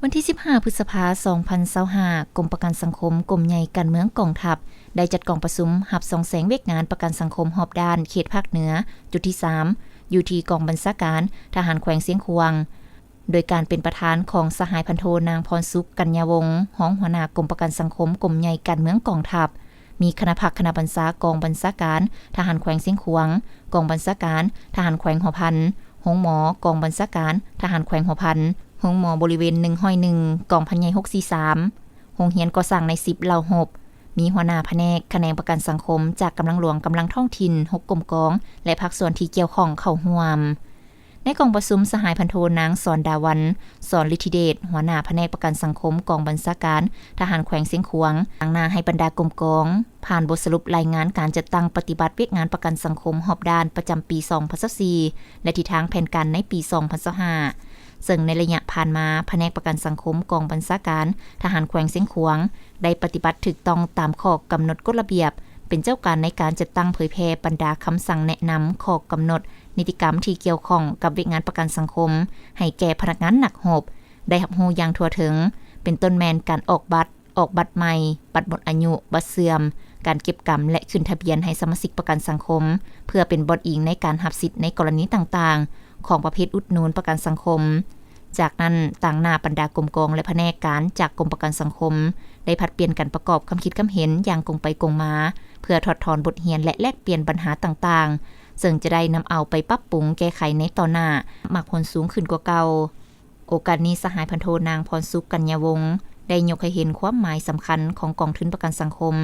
ວັນທີສິບຫ້າ ພຶດສະພາ ສອງພັນຊາວຫ້າ ກົມປະກັນສັງຄົມ ກົມໃຫຍ່ການເມືອງກອງທັບ ໄດ້ຈັດກອງປະຊຸມຮັບສ່ອງແສງວຽກງານປະກັນສັງຄົມຮອບດ້ານເຂດພາກເໜືອ ຈຸດທີສາມ ຢູ່ທີ່ກອງບັນຊາການທະຫານແຂວງຊຽງຂວາງ ໂດຍການເປັນປະທານຂອງສະຫາຍພັນໂທ ນາງ ພອນສຸກ ກັນຍາວົງ ຮອງຫົວໜ້າກົມປະກັນສັງຄົມ ກົມໃຫຍ່ການເມືອງກອງທັບ, ມີຄະນະພັກຄະນະບັນຊາກອງບັນຊາການທະຫານແຂວງຊຽງຂວາງ, ກອງບັນຊາການທະຫານແຂວງຫົວພັນ, ໂຮງໝໍກອງບັນຊາການທະຫານແຂວງຫົວພັນ, ໂຮງໝໍບໍລິເວນໜຶ່ງຮ້ອຍເອັດ ກອງພັນໃຫຍ່ຫົກສີ່ສາມ, ໂຮງຮຽນກໍ່ສ້າງໃນສິບເຫຼົ່າຮົບ, ມີຫົວໜ້າພະແນກ, ຂະແໜງປະກັນສັງຄົມຈາກກຳລັງຫຼວງ, ກຳລັງທ້ອງຖິ່ນ, ຫົກກົມກອງ ແລະ ພາກສ່ວນທີ່ກ່ຽວຂ້ອງເຂົ້າຮ່ວມ. ໃນກອງປະຊຸມ, ສະຫາຍພັນໂທ ນາງ ສອນດາວັນ ສອນລິດທິເດດ ຫົວໜ້າພະແນກປະກັນສັງຄົມກອງບັນຊາການທະຫານແຂວງຊຽງຂວາງ ຕາງໜ້າໃຫ້ບັນດາກົມກອງ ຜ່ານບົດສະຫຼຸບລາຍງານການຈັດຕັ້ງປະຕິບັດວຽກງານປະກັນສັງຄົມຮອບດ້ານປະຈຳປີສອງພັນຊາວສີ່ ແລະ ທິດທາງແຜນການໃນປີສອງພັນຊາວຫ້າ ເຊິ່ງໃນໄລຍະຜ່ານມາ, ພະແນກປະກັນສັງຄົມກອງບັນຊາການທະຫານແຂວງຊຽງຂວາງ ໄດ້ປະຕິບັດຖືກຕ້ອງຕາມຂໍ້ກຳນົດກົດລະບຽບ, ເປັນເຈົ້າການໃນການຈັດຕັ້ງເຜີຍແຜ່ບັນດາຄຳສັ່ງແນະນຳ, ຂໍ້ກຳນົດ, ນິຕິກຳທີ່ກ່ຽວຂ້ອງກັບວຽກງານປະກັນສັງຄົມ ໃຫ້ແກ່ພະນັກງານນັກຮົບ ໄດ້ຮັບຮູ້ຢ່າງທົ່ວເຖິງ, ເປັນຕົ້ນແມ່ນການອອກບັດ, ອອກບັດໃໝ່, ບັດໝົດອາຍຸ, ບັດເສື່ອມ, ການເກັບກຳ ແລະ ຂຶ້ນທະບຽນໃຫ້ສະມາຊິກປະກັນສັງຄົມ ເພື່ອເປັນບ່ອນອີງໃນການຮັບສິດໃນກໍລະນີຕ່າງໆ ຂອງປະເພດອຸດໜູນປະກັນສັງຄົມ. ຈາກນັ້ນ, ຕາງໜ້າບັນດາກົມກອງ ແລະ ພະແນກການຈາກກົມປະກັນສັງຄົມ ໄດ້ຜັດປ່ຽນກັນປະກອບຄຳຄິດຄຳເຫັນຢ່າງກົງໄປກົງມາ ເພື່ອຖອດຖອນບົດຮຽນ ແລະ ແລກປ່ຽນບັນຫາຕ່າງໆ ເຊິ່ງຈະໄດ້ນຳເອົາໄປປັບປຸງແກ້ໄຂໃນຕໍ່ໜ້າ ມັກຜົນສູງຂຶ້ນກວ່າເກົ່າ. ໂອກາດນີ້, ສະຫາຍພັນໂທ ນາງ ພອນສຸກ ກັນຍາວົງ ໄດ້ຍົກໃຫ້ເຫັນຄວາມໝາຍສຳຄັນຂອງກອງທຶນປະກັນສັງຄົມ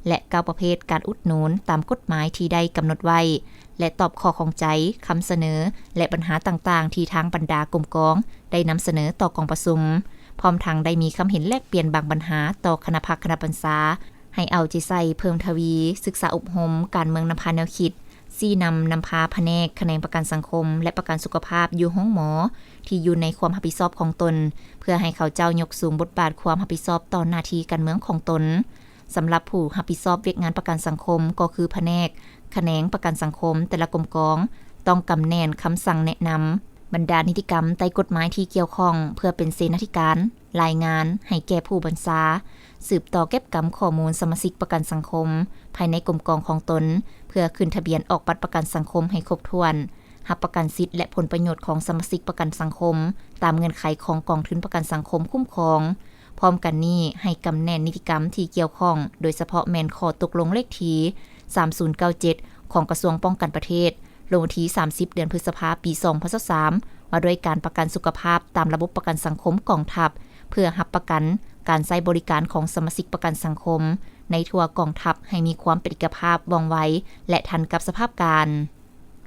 ແລະ ເກົ້າປະເພດການອຸດໜູນຕາມກົດໝາຍທີ່ໄດ້ກຳນົດໄວ້ ແລະ ຕອບຂໍ້ຂ້ອງໃຈ, ຄຳສະເໜີ ແລະ ບັນຫາຕ່າງໆ ທີ່ທາງບັນດາກົມກອງໄດ້ນຳສະເໜີຕໍ່ກອງປະຊຸມ, ພ້ອມທັງໄດ້ມີຄຳເຫັນແລກປ່ຽນບາງບັນຫາຕໍ່ຄະນະພັກຄະນະບັນຊາ ໃຫ້ເອົາໃຈໃສ່ເພີ່ມທະວີສຶກສາອົບຮົມການເມືອງນຳພາແນວຄິດ, ຊີ້ນຳນຳພາພະແນກຂະແໜງປະກັນສັງຄົມ ແລະ ປະກັນສຸຂະພາບຢູ່ໂຮງໝໍທີ່ຢູ່ໃນຄວາມຮັບຜິດຊອບຂອງຕົນ, ເພື່ອໃຫ້ເຂົາເຈົ້າຍົກສູງບົດບາດຄວາມຮັບຜິດຊອບຕໍ່ໜ້າທີ່ການເມືອງຂອງຕົນ. ສຳລັບຜູ້ຮັບຜິດຊອບວຽກງານປະກັນສັງຄົມ ກໍຄືພະແນກຂະແໜງປະກັນສັງຄົມແຕ່ລະກົມກອງ ຕ້ອງກຳແໜ້ນຄຳສັ່ງແນະນຳ, ບັນດານິຕິກຳໃຕ້ກົດໝາຍທີ່ກ່ຽວຂ້ອງ ເພື່ອເປັນເສນາທິການ, ລາຍງານໃຫ້ແກ່ຜູ້ບັນຊາ, ສືບຕໍ່ເກັບກຳຂໍ້ມູນສະມາຊິກປະກັນສັງຄົມພາຍໃນກົມກອງຂອງຕົນ ເພື່ອຂຶ້ນທະບຽນອອກບັດປະກັນສັງຄົມໃຫ້ຄົບຖ້ວນ, ຮັບປະກັນສິດ ແລະ ຜົນປະໂຫຍດຂອງສະມາຊິກປະກັນສັງຄົມ ຕາມເງື່ອນໄຂຂອງກອງທຶນປະກັນສັງຄົມຄຸ້ມຄອງ. ພ້ອມກັນນີ້, ໃຫ້ກຳແໜ້ນນິຕິກຳທີ່ກ່ຽວຂ້ອງ, ໂດຍສະເພາະແມ່ນຂໍ້ຕົກລົງເລກທີສາມສູນເກົ້າເຈັດ ຂອງກະຊວງປ້ອງກັນປະເທດ ລົງວັນທີສາມສິບ ເດືອນພຶດສະພາ ປີສອງພັນຊາວສາມ ວ່າດ້ວຍການປະກັນສຸຂະພາບຕາມລະບົບປະກັນສັງຄົມກອງທັບ ເພື່ອຮັບປະກັນການໃຊ້ບໍລິການຂອງສະມາຊິກປະກັນສັງຄົມໃນທົ່ວກອງທັບໃຫ້ມີຄວາມເປັນເອກະພາບ, ວ່ອງໄວ ແລະ ທັນກັບສະພາບການ.